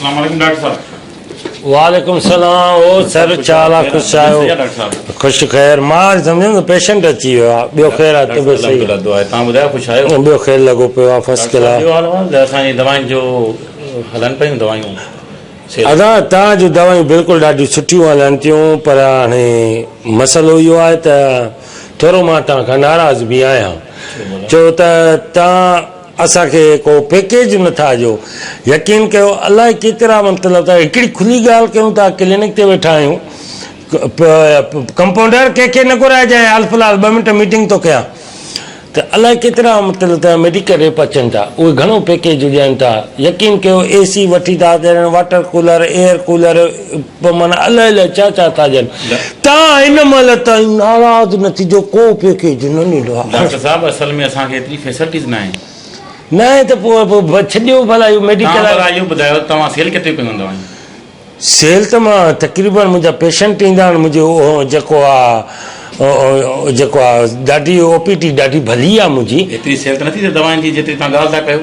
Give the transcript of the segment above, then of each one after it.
السلام عليڪم ڊاڪٽر صاحب. وعليڪم السلام او سر ڇا حال آ خوش آهيو خوش خير مان سمجهيم ته پيشنٽ اچي ويو آ ٻيو خير آ طبيعت صحيح الحمدلله دعا آهي توهان ٻڌايو خوش آهيو ٻيو خير لڳو پيو آ فرسٽ ڪلاس ٻيو حال احوال اسان جي دوائن جو هلن پيون دوائيون ادا توهان جون دوائيون بلڪل ڏاڍيون سٺيون هلن ٿيون پر هاڻي مسئلو اهو آهي ته ٿورو مان توهان کان ناراض به آهيان ڇو ته توهان اسان کي ڪو پيڪيج نه ٿا ڏيو يقين ڪيو الائي ڪيترا مطلب ته هڪڙي کلي ڳالهه ڪيون ٿا ڪلينڪ تي ويٺا آهيون ڪمپائونڊر ڪنهن کي نه گهرائجانء حال في الحال ٻه منٽ ميٽنگ ٿو ڪيان ته الائي ڪيترا مطلب ته ميڊيڪل ريپ اچن ٿا اهي گهڻو پيڪيج ڏين ٿا يقين ڪيو اي سي وٺي ٿا ڏين واٽر ڪولر ايئر ڪولر معنيٰ الائي الائي ڇا ڇا ٿا ڏين تان هن مهل تائين ناراض نه ٿجو ڪو پيڪيج نه ڏنو آهي. ڊاڪٽر صاحب اصل ۾ اسان کي ايتري فيسلٽيز ناهي. ناهي ته پوء ڇڏيو ڀلا اهو ميڊيڪل. توهان ڀلا اهو ٻڌايو توهان سيل ڪيتريون ڪيون دوائيون. سيل ته مان تقريبن منهنجا پيشنٽ ايندا آهن منهنجي جيڪو آ جيڪو آ ڏاڍي او پي ٽي ڏاڍي ڀلي آ منهنجي. ايتري سيل ته نٿي ٿئي دوائن جي جيتري توهان ڳالهه ٿا ڪيو.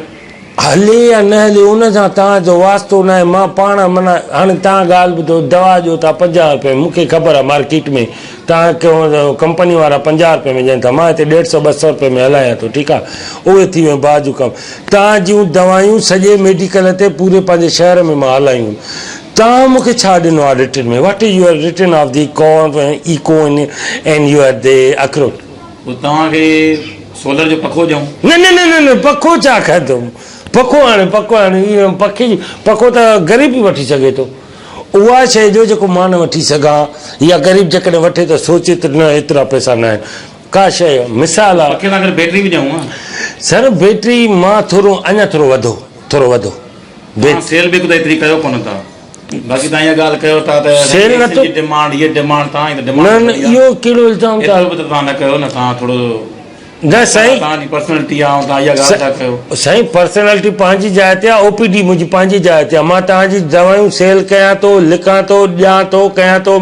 هلي يا نه هلي ان سان توهان جو واسطو ناهي مان پاڻ معنيٰ هاڻي توهان ڳالهه ٻڌو دوا ڏيو ٿا 50 روپيه ۾ مون کي خبر آهي مارڪيٽ ۾ توهان ڪمپني وارا 50 روپيه ۾ ڏين ٿا مان هتي ڏيڍ سو 200 روپيه ۾ هلايان ٿو ٺيڪ آهي اهي ٿي ويون بعد جو ڪم توهان جون دوايون سڄي ميڊيڪل تي پوري پنهنجي شهر ۾ مان هلايون توهان مون کي ڇا ڏنو آهي return ۾ what is your return of the corn eco and your the اکروٽ. پوء توهان کي سولر جو پکو ڏيون. نه نه نه نه پکو ڇا کائيندو پکو هاڻي پکو هاڻي اهو پکي پکو ته غريب به وٺي سگهي ٿو اها شيء ڏيو جيڪو مان نه وٺي سگهان يا غريب جيڪڏهن وٺي ته سوچي ته نه ايترا پئسا نه آهن ڪا شيء مثال آ. پکي سان گڏ بيٽري به ڏيون ها. سر بيٽري مان ٿورو اڃا ٿورو وڌو ٿورو وڌو. توهان سيل به هڪ ته ايتري ڪيو ڪونه ٿا. باقي توهان اها ڳالهه ڪيو ٿا ته سيل نه ٿو جي ڊمانڊ هيء ڊمانڊ توهان جي ته ڊمانڊ نه نه اهو ڪهڙو الزام ٿا ايترو به ته توهان نه ڪيو نه توهان ٿورو نه سائين توهان جي پرسنالٽي آ توهان اها ڳالهه ٿا ڪيو. سائين پرسنالٽي پنهنجي جاء تي آ او پي ڊي منهنجي پنهنجي جاء تي آ مان توهان جي دوائيون سيل ڪيان ٿو لکان ٿو ڏيان ٿو ڪيان ٿو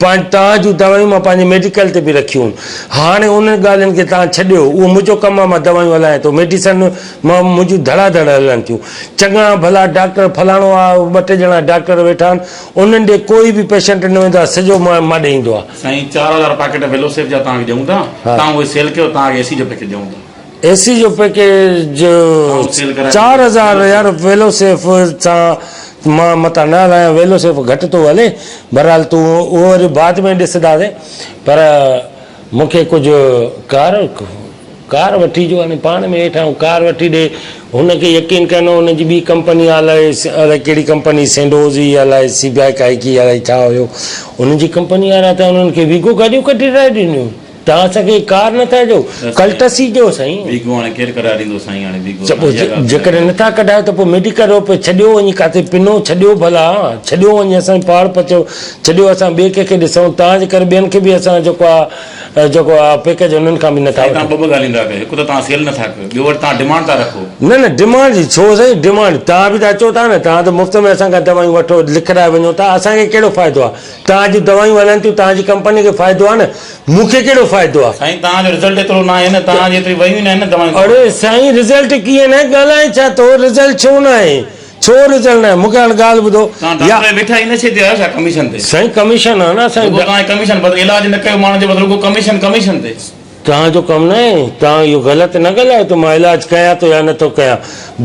توهان جون دوائيون مان پنهنجي ميڊيڪل تي به رکيون هاڻي انهن ڳالهين کي توهان ڇڏيو اهو منهنجو ڪم آ مان دوائيون هلايان ٿو ميڊيسن مان منهنجون ڌڙا ڌڙ هلن ٿيون. چڱا ڀلا ڊاڪٽر فلاڻو آ، ٻه ٽي ڄڻا ڊاڪٽر ويٺا آهن، انهن ڏي ڪوئي به پيشنٽ نه ويندو آ، سڄو مان ڏي ايندو آ. سائين 4000 پاڪيٽ ويلوسيف جا توهان کي ڏيون ٿا، توهان اهي سيل ڪيو، توهان کي اي سي جو پيڪيج ڏيون ٿا. اي سي جو پيڪيج 4000 يار ويلوسيف سان مان متان نه هلايان، ويلوسيف گهٽ ٿو هلي، بهرحال تون اهو وري بعد ۾ ڏسنداسين، پر مون کي ڪجهه ڪار ڪار وٺي جو هاڻي پاڻ ۾ هيٺ آهيون ڪار وٺي ڏي هن کي يقين ڪنو هن جي ٻي ڪمپني آ الائي الائي ڪهڙي ڪمپني سينڊوز هئي الائي سي بي آء ڪائي ڪي الائي ڇا هيو انهن جي ڪمپني وارا ته انهن کي ويگو گاڏيون ڪڍرائي ڏنيون توهان اسان کي ڪار نٿا ڏيو ڪلٽس ئي ڏيو سائين. ويگو هاڻي ڪير ڪڍائي ڏيندو سائين هاڻي ويگو ته پوء جيڪڏهن نٿا ڪڍايو ته پوء ميڊيڪل روپ ڇڏيو وڃي ڪاٿي پنو ڇڏيو ڀلا ڇڏيو وڃي اسان جي پاڙ پچو ڇڏيو اسان ٻئي ڪنهن کي ڏسون توهان جي ڪري ٻين کي به اسان جيڪو آ جيڪو آ پيڪيج انهن کان به نٿا سائين توهان ٻه ٻه ڳالهيون ٿا ڪيو هڪ ته توهان سيل نٿا ڪيو ٻيو وري توهان ڊمانڊ ٿا رکو. نه نه ڊمانڊ جي ڇو سائين ڊمانڊ توهان به ته اچو ٿا نه توهان ته مفت ۾ اسان کان دوائيون وٺو لکرائي وڃو ٿا اسان کي ڪهڙو فائدو آ توهان جون دوائيون هلن ٿيون توهان جي ڪمپني کي فائدو آ نه مون کي ڪهڙو فائدو آ. سائين توهان جو رزلٽ ايترو ناهي نه توهان جي ايتري ويون ئي ناهن نه دوائيون. اڙي سائين رزلٽ ڪيئن ناهي ڳالهائين ڇا ٿو رزلٽ ڇو ناهي ڇو رزلٽ ناهي مون کي هاڻ ڳالهه ٻڌو توهان ڊاڪٽر ويٺا ئي نشي تي آهيو ڇا ڪميشن تي. سائين ڪميشن آ نه سائين. رڳو توهان ڪميشن بس علاج نه ڪيو ماڻهن جو بس رڳو ڪميشن ڪميشن تي. توهان جو ڪم ناهي توهان اهو غلط نه ڳالهايو ته مان علاج ڪيان ٿو يا نه ٿو ڪيان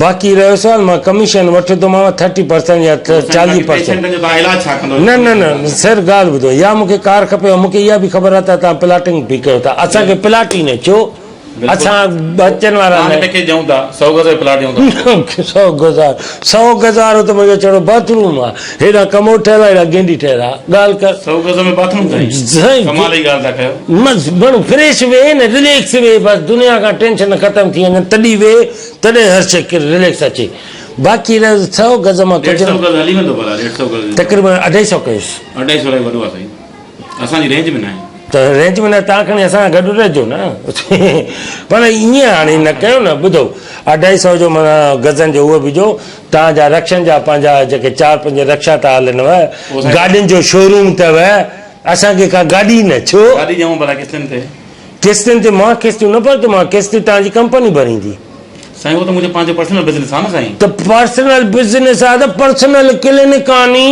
باقي رهيو سوال مان ڪميشن وٺندومانو ٿرٽي پرسنٽ يا 40 پرسنٽ. پيشنٽن جو توهان علاج ڇا ڪندو. نه نه نه سر ڳالهه ٻڌو يا مون کي ڪار کپي مون کي اها به خبر آهي ته توهان پلاٽنگ به ڪيو ٿا اسان کي پلاٽ ئي نه ڇو اسان ٻچن وارا نه. پيڪيج ڏيون ٿا سو گز جو پلاٽ ڏيون ٿا. سو گز سو گز وارو ته منهنجو ڇڙو باٿ روم آ هيڏانهن ڪموڊ ٺهيل آ هيڏانهن گينڊي ٺهيل آ ڳالهه ڪر. سو گز ۾ باٿ روم سائين ڪمال جي ڳالهه ٿا ڪيو. بس ماڻهو فريش ويهي نه رليڪس ويهي بس دنيا کان ٽينشن ختم ٿي وڃن تڏهن ويهي تڏهن هر شيء رليڪس اچي باقي سو گز مان ڏيڍ سو گز هلي ويندو ڀلا ڏيڍ سو گز تقريبن اڍائي سو ڪيس. اڍائي سو وڏو آ سائين. اسان جي رينج ۾ ناهي. ته رينج ۾ نه تان کڻي اسان سان گڏ رهجو نه پر ائين هاڻي نه ڪيو نه ٻڌو اڍائي سو جو معنيٰ گزن جو اهو به جو تان جا رڪشن جا پنهنجا جيڪي چار پنج رڪشا ٿا هلنو گاڏين جو شوروم اٿو اسان کي ڪا گاڏي نه ڇو گاڏي ڏيون ڀلا قسطن تي قسطن تي مان قسطيون نه ڀرندو مان قسطيون تان جي ڪمپني ڀريندي. سائين اهو ته منهنجو پنهنجو پرسنل بزنس آ نه سائين. ته پرسنل بزنس آ ته پرسنل ڪلينڪ آ ني.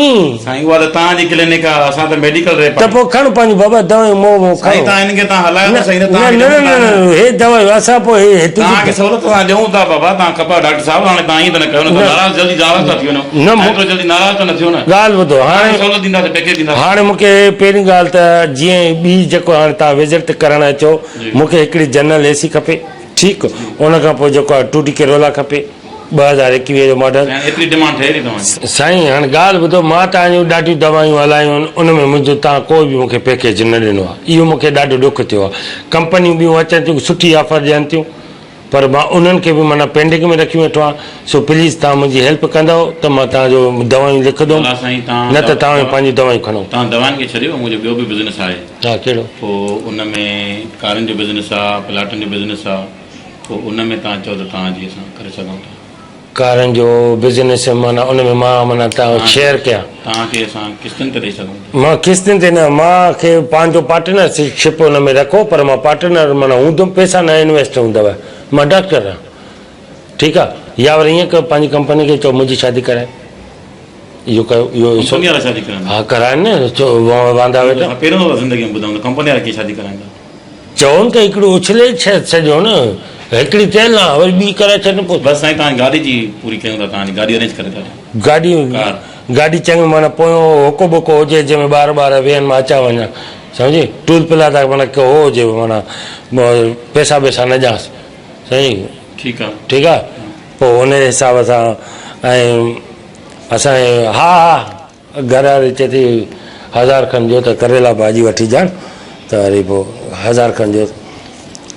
سائين اها ته توهان جي ڪلينڪ آ اسان ته ميڊيڪل ريپ ته آهيون. پوء کڻ پنهنجون بابا دوائيون مون مون سائين کڻ. توهان هنن کي توهان هلايو ته سائين نه نه توهان کي نه ڏيون نه ٿا نه نه. هي دوائيون اسان پوء هي هتي توهان کي سهولت اسان ڏيون ٿا بابا توهان کپا ڊاڪٽر صاحب هاڻي توهان ائين ته نه ڪيو نه توهان ناراض جلدي ناراض ٿا ٿي وڃو نه مون ايترو جلدي ناراض ته نه ٿيو نه. ڳالهه ٻڌو توهان هاڻي کي سهولت ڏينداسين پيڪيج ڏينداسين. هاڻي مون کي پهرين ڳالهه ته جيئن ٻي جيڪو هاڻي توهان وزٽ ڪرڻ اچو مون کي هڪڙي جنرل اي سي کپي. ٺيڪ ان کان پوء جيڪو آهي ٽو ڊي ڪرولا کپي 2021 جو ماڊل. سائين ايتري ڊمانڊ ٺهي ٿي توهان جي. سائين هاڻ ڳالهه ٻڌو مان توهان جون ڏاڍيون دوائيون هلايون آهن ان ۾ منهنجو توهان ڪو به مون کي پيڪيج نه ڏنو آهي اهو مون کي ڏاڍو ڏک ٿيو آهي ڪمپنيون ٻيون اچن ٿيون سٺي آفر ڏين ٿيون پر مان انهن کي به معنيٰ پينڊنگ ۾ رکيون ويٺو آهيان سو پليز توهان منهنجي هيلپ ڪندؤ ته مان توهان جو دوائيون لکندم الله سائين توهان نه ته توهان پنهنجون دوائيون کڻو. توهان دوائن کي ڇڏيو منهنجو ٻيو به بزنس آهي. ها ڪهڙو؟ پوء ان ۾ ڪارن جو بزنس آ، پلاٽن جو بزنس آ، پوء ان ۾ توهان چئو ته توهان جي اسان ڪري سگهون ٿا. ڪارن جو بزنس معنيٰ ان ۾ مان معنيٰ توهان شيئر ڪيان. توهان کي اسان قسطن تي ڏئي سگهون ٿا. مان قسطن تي نه، مان کي پنهنجو پارٽنر شپ ان ۾ رکو پر مان پارٽنر معنيٰ هوندم پئسا نه انويسٽ هوندو مان ڊاڪٽر آهيان ٺيڪ آ يا وري ائين ڪيو پنهنجي ڪمپني کي چئو منهنجي شادي ڪرائي. اهو ڪيو اهو ڪمپني وارا شادي ڪرائيندا ها ڪرائن نه ڇو واندا ويٺا اسان پهريون دفعو زندگي ۾ ٻڌائون ته ڪمپني وارا ڪيئن شادي ڪرائيندا. چون ته هڪڙي اڇلي ڇڏيو نه هڪڙي ٿيل نه وري ٻي ڪرائي ڇڏ پوء. بس سائين توهان جي گاڏي جي پوري ڪيون ٿا توهان جي گاڏي ارينج ڪري ٿا ڏيون. گاڏي ڪار. گاڏي چڱي معنيٰ پويون هوڪو ٻوڪو هجي جنهن ۾ ٻار ٻار ويهن مان اچان وڃان سمجهي ٽول پلازا معنيٰ ڪو هو هجي معنيٰ پئسا ٻئسا نه ڏيانس سمجهي. ٺيڪ آ. ٺيڪ آ پوء ان حساب سان ۽ اسان جي ها ها گهر واري چئي ٿي هزار کن ڏيو ته ڪريلا ڀاڄي وٺي ڏيان ته وري پوء هزار کن ڏيو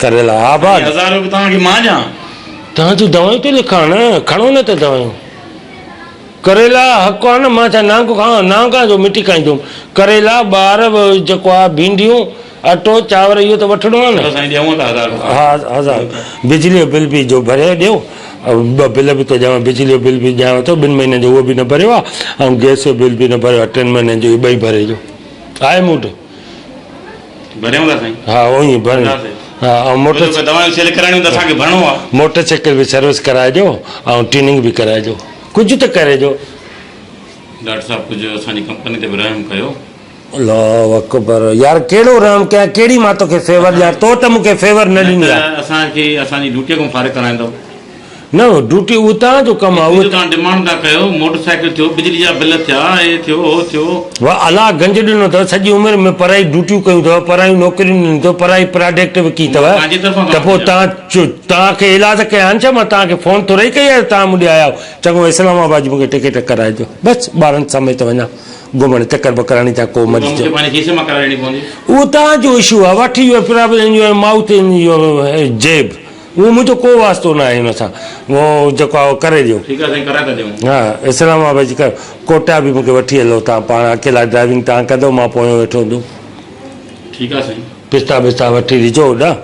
ڪريلا ها ڀاء. سائين هزار روپيا توهان کي مان ڏيان. توهان جون دوائون ٿو لکان نه کڻو نه ته دوائون ڪريلا حق آ نه مان ڇا نانگ کان نانگ آ جو مٽي کائيندم ڪريلا ٻار جيڪو آ ڀينڊيون اٽو چانور اهو ته وٺڻو آ نه. چلو سائين ڏيون ٿا هزار روپيا. ها هزار بجلي جو بل به جو ڀري ڏيو ٻه بل به ٿو ڏيانو بجلي جو بل به ڏيانو ٿو ٻن مهينن جو اهو به نه ڀريو آ ۽ گئس جو بل به نه ڀريو آ ٽن مهينن جو اهي ٻئي ڀري ڏيو آهي مون وٽ. ڀريون ٿا سائين. ها اهي ڀريون ها ۽ موٽر دوائيون سيل ڪرائڻيون ته اسان کي ڀرڻو آ. موٽر سائيڪل به سروس ڪرائي ڏيو ۽ ٽيننگ به ڪرائي ڏيو ڪجهه ته ڪري ڏيو. ڊاڪٽر صاحب ڪجهه اسان جي ڪمپني تي به رحم ڪيو. الله اڪبر يار ڪهڙو رحم ڪيان ڪهڙي مان توکي فيور ڏيان تو ته مونکي فيور نه ڏني آ. نه ته اسان کي اسان جي ڊيوٽي کان فارغ ڪرائيندؤ. نه ڊيوٽي اهو توهان جو ڪم آ اهو. ايتري توهان ڊمانڊ ٿا ڪيو موٽر سائيڪل ٿيو بجلي جا بل ٿيا هي ٿيو هو ٿيو. واه الله گنج ڏنو اٿو سڄي عمر ۾ پرائي ڊيوٽيون ڪيون اٿو پرايون نوڪريون ڏنيون اٿو پرائي پراڊڪٽ وڪي اٿو پنهنجي طرفان ته پوء توهان توهان کي ايلاز ڪيان ڇا مان توهان کي فون ٿورئي ڪئي آهي توهان مون ڏي آيا آهيو چڱو اسلام آباد جي مونکي ٽڪيٽ ڪرائجو بس ٻارن سميت وڃان. گهمڻ چڪر ٻڪر هڻي ٿا ڪو مري مونکي پنهنجي کيسي مان ڪرائي ڏيڻي پوندي. اهو توهان جو اشو آهي what is your problem in your mouth in your جيب اهو منهنجو ڪو واسطو نه آهي ان سان اهو جيڪو آهي اهو ڪري ڏيو. ٺيڪ آهي سائين ڪرائي ٿا ڏيون. ها اسلام آباد جي ڪر ڪوٽا به مونکي وٺي هلو توهان پاڻ اڪيلا ڊرائيونگ توهان ڪندو مان پويان ويٺو هوندم. ٺيڪ آهي سائين. پستا وستا وٺي ڏجو هوڏانهن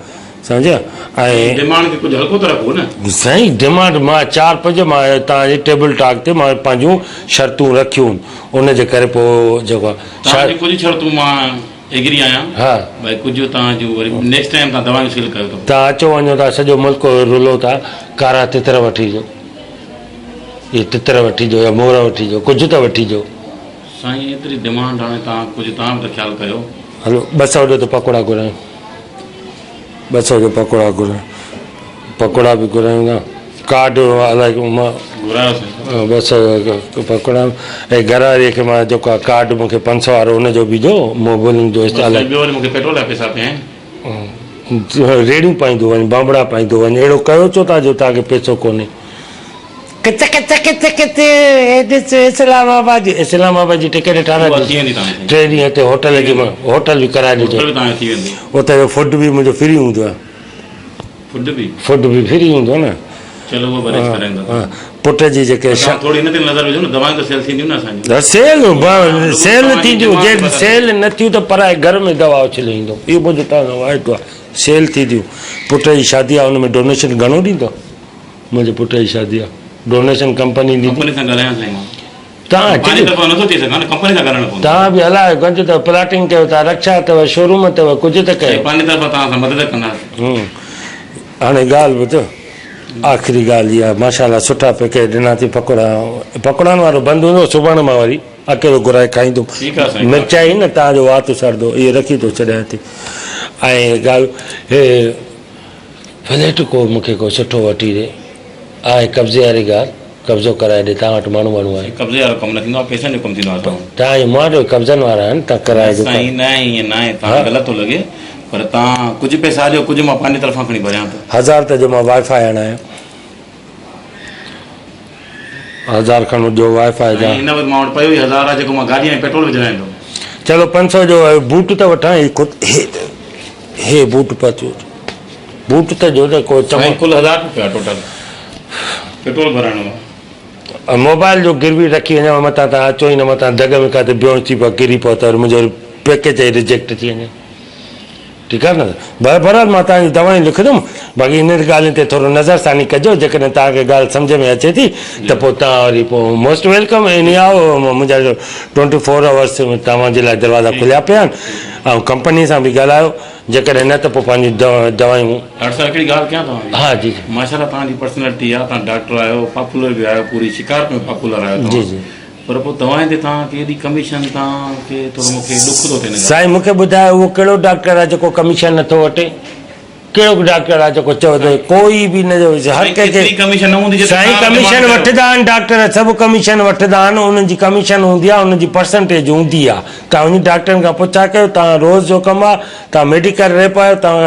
سمجهيا ۽ ڊمانڊ کي ڪجهه هلڪو ته رکو نه. سائين ڊمانڊ مان چار پنج مان توهان جي ٽيبل ٽاڪ تي مان پنهنجون شرطون رکيون ان جي ڪري پوء جيڪو آهي توهان جون ڪجهه شرطون مان ايگري آهيان ها ڀائي ڪجهه توهان جون وري نيڪسٽ ٽائيم توهان دوايون سيل ڪيو ته. توهان اچو وڃو ٿا سڄو ملڪ رلو ٿا ڪارا تتر وٺي اچو اهي تتر وٺي اچو يا مور وٺي اچو ڪجهه ته وٺي اچو. سائين ايتري ڊمانڊ هاڻي توهان ڪجهه توهان به ته خيال ڪيو. هلو 200 ڏيو ته پڪوڙا گهرايون. 200 جو پڪوڙا گهرايون. پڪوڙا به گهرايون ٿا. ڪارڊ الائي مان گهرايو سائين. 200 جو پڪوڙا ۽ گهر واري کي مان جيڪو آ ڪارڊ مون کي 500 وارو ان جو به ڏيو موبلنگ جو الائي. ٻيو وري مون کي پيٽرول لاء پئسا پيا آهن. ريڙهيون پائيندو وڃ بانبڙا پائيندو وڃ اهڙو ڪيو ڇو ٿا جو توهان کي پئسو ڪونهي. ڪچ ڪچ ڪچ ڪچ هي ڏس اسلام آباد جي اسلام آباد جي ٽڪيٽ ٺاهرائي اها ٿي ويندي توهان جي ٽي ڏينهن هتي هوٽل جي هوٽل به ڪرائي ڏجو هوٽل به توهان جي ٿي ويندي اتي جو فوڊ به منهنجو فري هوندو آهي فوڊ به فوڊ به فري هوندو آهي نه چلو اهو به ارينج ڪرائيندا پٽ جي جيڪي توهان ٿوري هن تي نظر وجهو نه دوائون ته سيل ٿينديون نه اسان جون سيل سيل ٿينديون جي سيل نه ٿيون ته پرائي گهر ۾ دوا اڇلي ايندو اهو منهنجو توهان سان واعدو آهي سيل ٿينديون پٽ جي شادي آهي ان ۾ ڊونيشن گهڻو ڏيندو منهنجي پٽ جي شادي آ ڊونيشن ڪمپني ڏيندي. ڪمپني سان ڳالهايان سائين مان. توهان پنهنجي طرفان نٿو چئي سگهان نه ڪمپني سان ڳالهائڻو پوندو. توهان به هلايو گنج اٿو پلاٽنگ ڪيو ٿا رڪشا اٿو شوروم اٿو ڪجهه ته ڪيو. سائين پنهنجي طرفان توهان سان مدد ڪنداسين. هاڻي ڳالهه ٻڌ آخري ڳالهه اها ماشاء الله سٺا پيڪيج ڏنا ٿي پڪوڙا پڪوڙن وارو بند هوندو سڀاڻي مان وري اڪيلو گهرائي کائيندم ٺيڪ آ سائين مرچائي نه تان جو وات سڙندو اهي رکي ٿو ڇڏيان ٿي ۽ ڳالهه هي فليٽ ڪو مونکي ڪو سٺو وٺي ڏي آهي قبضي واري ڳالهه قبضو ڪرائي ڏي تان وٽ ماڻهو واڻو آهي. قبضي وارو ڪم نه ٿيندو آهي پئسن جو ڪم ٿيندو آهي اسان وٽ. تان جي مان وٽ قبضن وارا آهن تان ڪرائي جو سائين نه ائين نه آهي تان غلط ٿو لڳي پر تان ڪجهه پئسا ڏيو ڪجهه مان پنهنجي طرفان کڻي ڀريان ٿو. هزار ته جو مان وائي فائي هڻايان هزار کن جو وائي فائي جا. سائين هن وقت مان وٽ پيو ئي هزار آهي جيڪو مان گاڏي ۾ پيٽرول وجهرايان ٿو. چلو 500 جو بوٽ ته وٺان هي خود هي هي بوٽ پاتيو بوٽ ته جو ته ڪو چڱو. سائين ڪل هزار روپيا ٽوٽل پيٽرول ڀرائڻو آ. موبائل جو گروي رکي وڃان متان تان اچو ئي نه متان دڳ ۾ ڪاٿي بيهوش ٿي پيا ڪري پئو ته وري منهنجو پيڪيج ئي رجيڪٽ ٿي وڃي ٺيڪ آ نه بهرحال مان توهان جون دوائون لکندم باقي انهن ڳالهين تي ٿورو نظر ثاني ڪجو جيڪڏهن توهان کي ڳالهه سمجهه ۾ اچي ٿي ته پوء توهان وري پوء موسٽ welcome ايني آئو منهنجا ٽوئنٽي فور آورس توهان جي لاء دروازا کليا پيا آهن ۽ ڪمپني سان به ڳالهايو جيڪڏهن نه ته پوء پنهنجون دوائيون. ڊاڪٽر صاحب هڪڙي ڳالهه ڪيان توهان کي. ها جي جي. ماشاءالله توهان جي پرسنالٽي آ توهان ڊاڪٽر آهيو پاپولر به آهيو پوري شڪارپور ۾ پاپولر آهيو توهان جي جي. پر پوء دوائين تي توهان کي ايڏي ڪميشن توهان کي ٿورو مون کي ڏک ٿو ٿئي ان ڳالهه. سائين مون کي ٻڌايو اهو ڪهڙو ڊاڪٽر آ جيڪو ڪميشن نٿو وٺي ڪهڙو ڊاڪٽر آ جيڪو چوي ٿو ڪوئي به نه هر سائين ڪنهن کي ايتري ڪميشن نه هوندي جيتري سائين توهان ڪميشن ڊمانڊ ڪيو. وٺندا آهن ڊاڪٽر سڀ ڪميشن وٺندا آهن انهن جي ڪميشن هوندي آ انهن جي پرسنٽيج هوندي آ توهان وڃي ڊاڪٽرن کان پڇا ڪيو توهان روز جو ڪم آ توهان ميڊيڪل ريپ آهيو توهان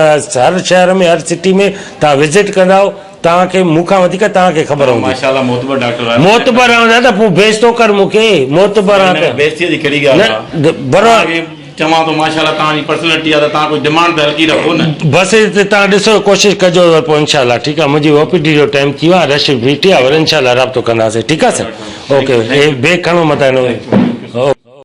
هر شهر ۾ هر سٽي ۾ توهان وزٽ ڪندا آهيو توهان کي مون کان وڌيڪ توهان کي خبر توهان هوندي. ماشاءالله معتبر ڊاڪٽر آهيو. معتبر آهيان دادا پوء بيعزتو ڪر مون کي معتبر آهيان ان ۾ ته بيعزتي جي ڪهڙي ڳالهه نه آهي برابر توهان کي چوان ٿو ماشاءالله توهان جي پرسنلٽي آهي ته توهان ڪجهه ڊمانڊ ته هلڪي رکو نه. بس توهان ڏسو ڪوشش ڪجو ته پوء انشاء الله ٺيڪ آهي منهنجي او پي ڊي جو ٽائيم ٿي ويو آهي رش بيٺي آهي وري انشاء الله رابطو ڪنداسين ٺيڪ آهي سر اوڪي هي بيگ کڻو متان هن.